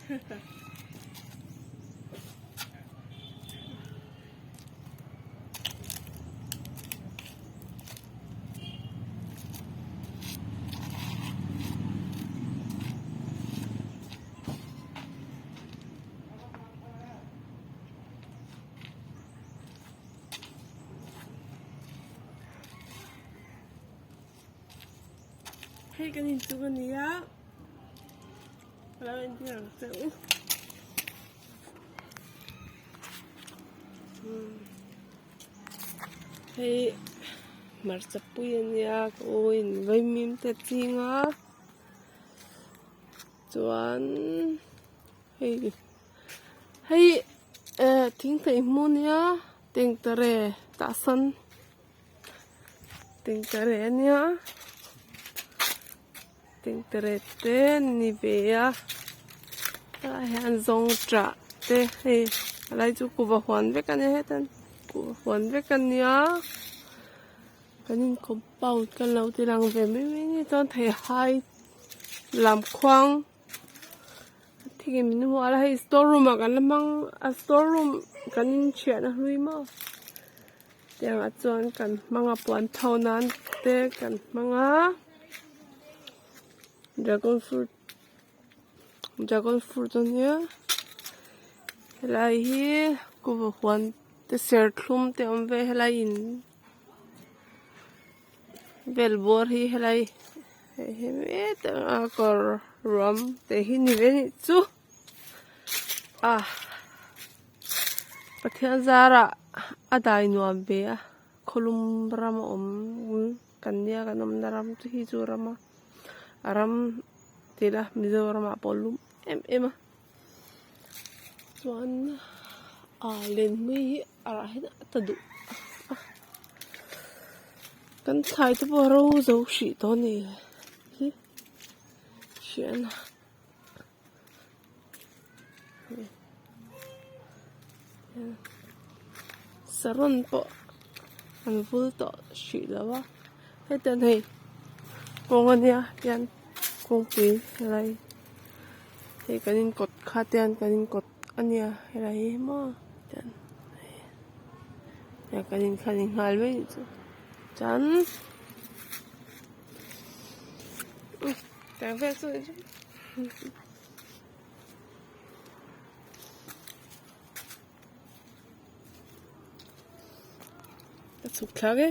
Hei kan inchung a ni a ka lo entir ang che u hei hmarcha pui a nia ka u in vaimim te a ching a chuan hei hei eh thingthei hmun a nia tengtere tah sawn. Tengtere a nia tengtere te ni ve a helaiah hian zawngṭah te hei helai chu kuhva huan vek a nia heta kuhva huan vek a nia kan in compound kan lo ti lang ve mai mai a ni chuan theihai lam khuang. Thing in min hual a hei store room ah kan la hmang a store room kan inchhiahna hlui maw tiangah chuan kan hmang a puan tho nan te kan hmang a dragon fruit dragon fruit ania helai hi kuhva huan te serthlum te a awm ve helai in Bel bawr hi helai hei hi hetah a kawr ruam te hi ni ve anih chu a Pathian zarah a dai nuam ve a khawlum ram a awm kan nia kan awmna ram chu hi chu ram a a ram tih ila Mizoram ah pawh lum em em a chuan ah lenhmui hi a rah hian a ta duh a kan thlai te pawh a ro zo hrih tawh a ni hi hriat a saron pawh an vul tawh hrih lo a hetiang hei kawng a nia tian kawngpui helai hei kan inkawt kha te hian kan inkawt a nia helai hi maw tian hei kan in kha a ni nghal mai anih chu chuan tiang vel chu ka chhuk thlak e.